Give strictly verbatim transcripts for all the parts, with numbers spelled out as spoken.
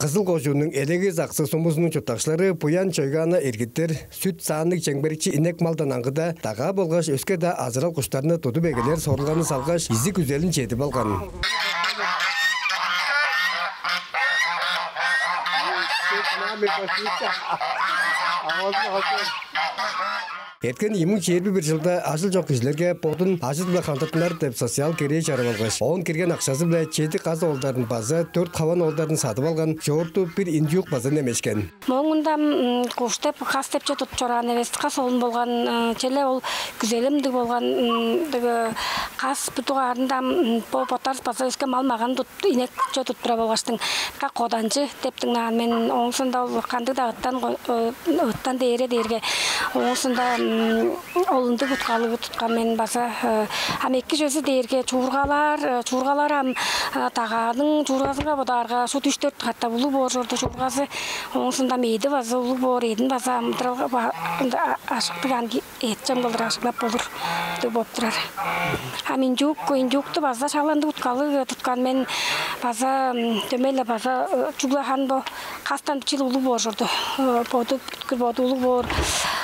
Кызыл кожууннуң Элегес-Аксы сумузунуң чурттакчылары Буян, Чойгана, Иргиттер сүт-саанныг чемгерикчи инек-малдан аңгыда, дагаа болгаш өске-даа азырал куштарны тудуп эгелээр сорулганы салгаш, изиг күзелин чедип алган. Эрткен ийи муң чээрби бир чылда ажыл чок кижилерге бодун ажыл-биле хандыртынар деп социал керээ чарып алгаш, оон кирген акшазы-биле чеди кас оолдарын база дөрт хаван оолдарын садып алган, чоорту бир индюк база немешкен. Мооң мында, м, куш деп, кас деп чүве тудуп чораан эвес, кас оолум болган, э, черле ол күзелим дег болган, м, дег, э, кас бир дугаарында, м, бо-, боттарывыс база өске мал-маган тут-, инек чүве тудуп тура болгаштың, как коданчы деп дыңнаан мен, ооң соонда ол кандыг-даа ыттан, го-, э, ыттан дээре дээрге, ооң соонда, м, ол ындыг уткалыг туткан мен база, э, ам эки чүвези дээрге чуургалар, э, чуургалар ам, э, дагааның чуургазынга бодаарга, шуут үш-дөрт катап улуг боор чорду чуургазы. Ооң соонда ам эъди база улуг боор, эъдин база амыдыралга ба-, ында а-, ашыктыг ам ки-, эът-чем кылдыр ажыглап болур деп болуп турар. Ам индюк, индюкту база шак ындыг уткалыг туткан мен база, м, дөмей-ле база, э, чүгле хан бо кастан бичии улуг боор чорду. Э, боду, бүткүр боду улуг боор.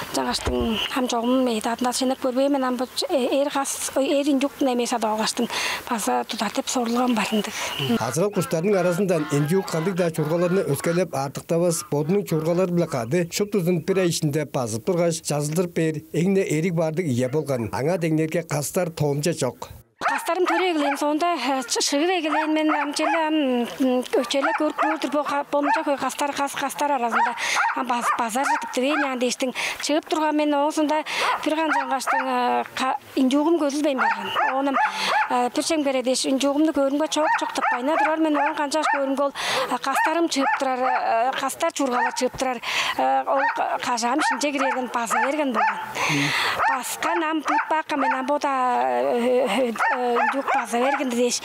Ынчангаштың ам чогум эът адын шенеп көрбээн мен, ам бо, э, эр кас, ой, эр индюк немей садып алгаштың база тудар деп сорулгам бар ындыг. Азырал куштарның аразындан индюк кандыг-даа чуургаларны өскелеп артыктавас, бодунуң чуургалары-биле кады шуптузун бир ай иштинде базып тургаш, чазылдырып бээр эң-не эриг баарлыг ие болган. Аңаа деңнээрге кастар тоомча чок. Кастарым төрүп эгелээн соонда, э, чы-, шыгып эгелээн мен, ам черле, ам, м, черле көрүп көөр-дүр бо ка-, бо мынча хөй кастар, кас-, кастар аразында. Ам баз-, базар чыдып дивейн яан дээштиң. Чыгып турган мен, ооң соонда бир канчангаштың, э, ка-, индюгум көзүлбейн барган. Оон ам, э, бир чемгере дээш, индюгумну көөрүмге чок-чок тыппайна турар мен, оон канчааш көөрүмге ол, э, кастарым чыып турар, э, кастар чуургалар чыып турар. Э, ол ка-, кажаам иштинче кире берген, база берген болган. Баскан ам бут бакка мен ам бода, э, э, э, индюк база берген дээш.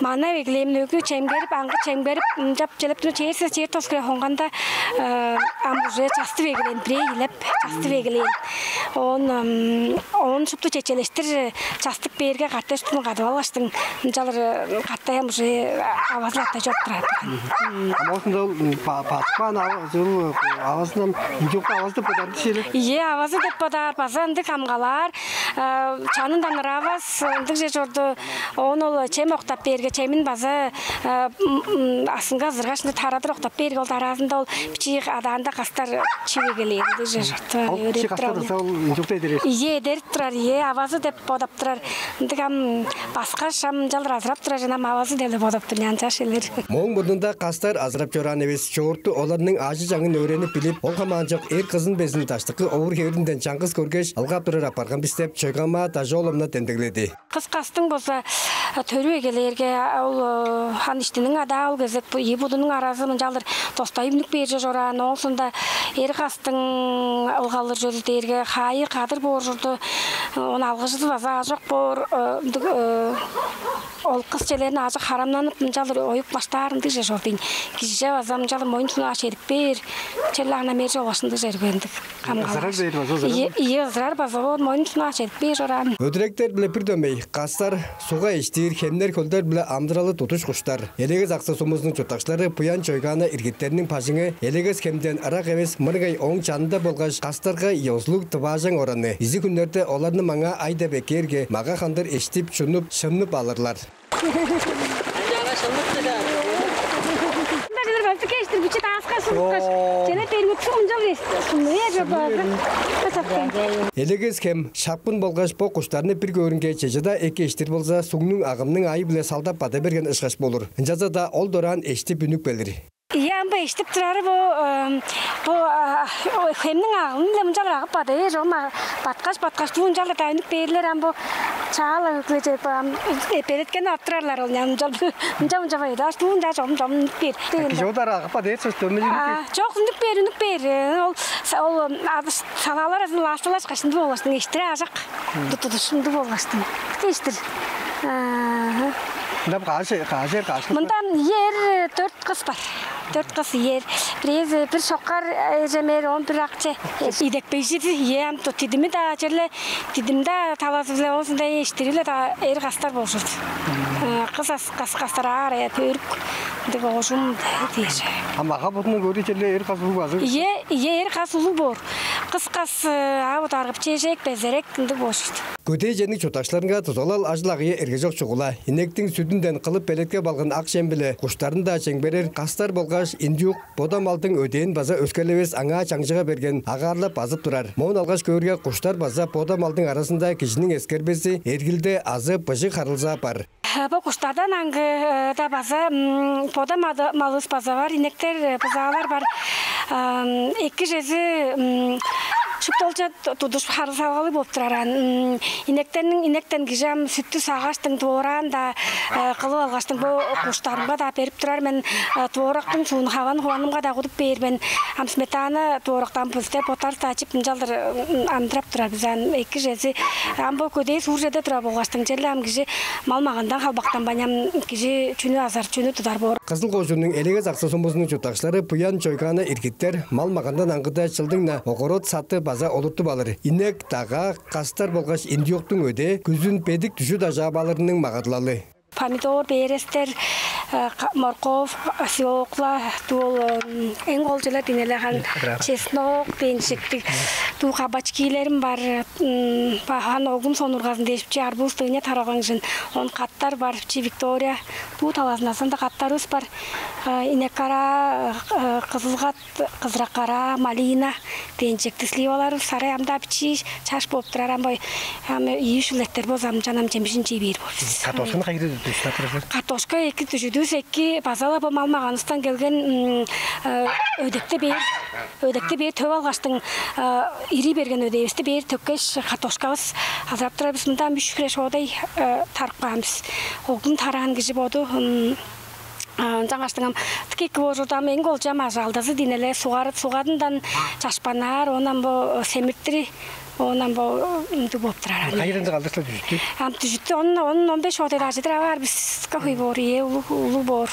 Манап эгелээн мен, өгү чемгерип, аңгы чемгерип, ынчап челептинип, чээрсе чээр тос хире хонганда, э, ам уже частып эгелээн, бирээ ийилеп, частып эгелээн. Оон, ам, оон шупту чечелештир частып бээрге, каттай шуптузун кадып алгаштың, ынчалыр, э, каттай ам уже авазы-ла каттай чоруп турар. Ам оозунда ол, м, ба-, бадыпкан ава-, чүл, авазындан индюкту авазы деп бодаар дижи эле. Ийе, авазы деп бодаар, база ындыг камгалаар. Э, чанындан ыравас, ындыг же чорду. Оон ол чем октап бээрге, чемин база, э, м, м, аксынга ызыргаш, ынча тарадыр октап бээрге, ол дараазында ол бичии адаанда кастар чип эгелээр, ындыг же чорду. Ол бичии өөредип турар кастар болза, ол индюкту эдерер. Ийе, эдерип турар, ийе, авазы деп бодап турар. Ындыг ам баскаш, ам ынчалыр азырап турар, ам авазы деп-ле бодап тур, ынчаар чаш элер. Мооң мурнунда кастар азырап чораан эвес, чоорту оларның аажы-чаңын өөренип билип, ол хамаанчок эр-кызын безин даштыкы овур-хевиринден чаңгыс көргеш, ылгап турар апарган бис деп, Чойгана Дажы-ооловна демдегледи. Кыс кастың болза, э, төрүп эгелээрге, ол, э, хан иштиниң адаа ол кезек бу ийи будунуң аразы мынчалдыр достай үнүп бээр чораан, ооң соонда эр кастың ылгалыр чүвези дээрге хаайы кадыр боор чорду, э, оон алгыжызы база аажок боор, э, ындыг, э, ол кыс челерин аажок харамнанып, мынчалдыр оюп баштаар ындыг же чорду ийин. Кижиже база мынчалдыр моюн-сунаа чедип бээр, черле ана мерже болгаш ындыг чер бе ындыг. Камгалаар. Ызырар бээр база ызырар. Ийе, ийе, ызырар база, вот, моюн-сунаа чедип бээр чораан. Өдүректер-биле бир дөмей, кастар сугга эштир, хемнер, хөлдер-биле амыдыралы тудуш куштар. Элегес-Аксы сумузунуң чурттакчылары Буян, Чойгана, Иргиттерниң бажыңы Элегес хемден ырак эвес, мырыңай ооң чанында болгаш, кастарга ёзулуг тываажаң ораны. Изиг хүннерде оларны маңаа ай деп эккээрге, мага-хандыр эштип, чунуп, шымнып алырлар. Ынчангаш ылдык-даа. Мында чылыр база кештир, бичи дааска сунуткаш, чене берип, сумунчал бес, сумнуя же база. Касапкан. Элегес хем шапкын болгаш, бо куштарны бир көөрүнге чеже-даа эки эштир болза, сугнуң агымның аайы-биле салдап бада берген ышкаш болур. Ынчалза-даа ол дораан эштип үнүп келир. Ийе, ам бо эштип турары бо, эм, бо, а, о, хемниң агымы-биле мынчалдыр агып бада бээр, чогум, а, баткаш-баткаш, дуу ынчалдыр-даа үнүп бээрлер, ам бо чаала хөглежеп, ам, э, белеткени ап турарлар ол, ынчалдыр, мынча-мынча бо эдаш, дуу ынча чогум-чогум үнүп бээр. Дегенде. Кижи бодар агып бада бээр, сөс дөмей үнүп бээр. А, чок, үнүп бээр, үнүп бээр. Э, ол са-, ол, м, адыш-, салаалар азын лаасталашкаш, ындыг болгаштың, эштири аажок. Ту-, тудуш ындыг болгаштың. Эштир. Ааха. Мында каш, каш эр, каш кыз бар? Мында эр дөрт кыс бар. Дөрт кыс эр. Бирээзи бир шокар, э, эжем эр, он бир акча. Идекпейжиди, ие, ам ту-, дидими-даа черле, дидим-даа талазы-биле, оозунда эштири-биле-даа эр кастар болушур. Э, кыс ас-, кас-, кастар аар, э, бөрүк. Ындыг оожум дээр. А мага бодунуң көөрү черле эр кас улуг базы? Ийе, ийе, эр кас улуг боор. Кыс кас, э, а ударгып чежек, безерек ындыг болушут. Көдээженниң чурттакчыларынга дузалал ажыл-агыйы эргежок чугула. Инектиң сүдүнден кылып белеткеп алган ак чем-биле куштарын-даа чемгерер, кастар болгаш индюк бода малдың өдээн база өскерлевес, аңаа чаңчыга берген, агаарлап базып турар. Моон алгаш көөрге, куштар база бода малдың аразында кижиниң эскербези, эргилде азы быжыг харылзаа бар. Бо куштардан аңгыда база бода малывыс база бар, инектер, бызаалар бар. Эки чези шупту олча тудуш харылзаалыг болуп турар аан. Инектерниң инектен кижи ам сүттү саагаштың, твораан-даа кылып алгаштың, бо куштарымга-даа берип турар мен. Творогтуң суун хаван-хуванымга-даа кудуп бээр мен. Ам сметана твороктан бистер боттарывыс-даа чип, ынчалдыр амдырап турар бис аан. Эки чези ам бо көдээ суур черде турар болгаштың, черле ам кижи мал-магандан халбактанмайн, ам кижи чүнү азар, чүнү тудар боор. Кызыл кожууннуң Элегес-Аксы сумузунуң чурттакчылары Буян, Чойгана, Иргиттер мал-магандан аңгыда чылдың-на огород-садты база олуртуп алыр. Инек, дагаа, кастар болгаш индюктуң өдээ күзүн бедик дүжүт ажаап алырының магадылалы. Помидор, перецтер, морковь, свёкла, дуу ол эң кол чүвелер дийин эле, харын чеснок дээн чижектиг, дуу кабачкилерим бар. Бахан огум сонургазын дээш, бичии арбуз, дыня таралган кижин, он каттар бар, бичии виктория, дуу талазында ында каттарывыс бар. Инек-караа, кызыл-кат, кызырак-караа, малина дээн чижектиг, сливаларывыс сарай, ам-даа бичии чаш болуп турар, ам бо ам ийи-үш чыл эртер болза, ам чанам чемишин чий бээр боор бис. Картошканы кайы хире дүжүттүнүп турар силер? Картошка эки дүжүдүвүс, эки база-ла бо мал-маганывыстан келген өдекти бээр, өдекти бээр төп алгаштың, ирий берген өдээвисти бээр төккеш, картошкавыс азырап турар бис. Мында ам үш хире шоодай тарып каан бис. Огун тараан кижи боду. Ынчангаштың ам дыка эки боор чорду. Ам эң кол чүве ам ажаалдазы дийин эле, сугар, сугадындан чашпанаар, оон ам бо семиртири, оон ам бо ындыг болуп турар. Кайы хире ындыг алдырышла дүжүттү? Ам дүжүттү он, он, он беш шоодай-даа ажыдыр аваар бис. Дыка хөй боор, ийе, улуг, улуг боор.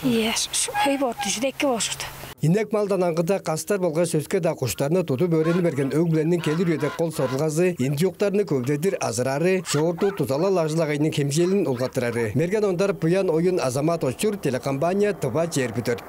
Ийе, хөй боор, дүжүдү эки боор чорду. Инек малдан аңгыда кастар болгаш өске-даа куштарны тудуп өөрени берген өг-бүлениң келир үеде кол сорулгазы индюктарны көвүдедир азыраары, чоорту дузалал ажыл-агыйының хемчээлин улгаттырары. Мерген Ондар, Буян Оюн, Азамат Очур, телекомпания «Тыва чээрби дөрт».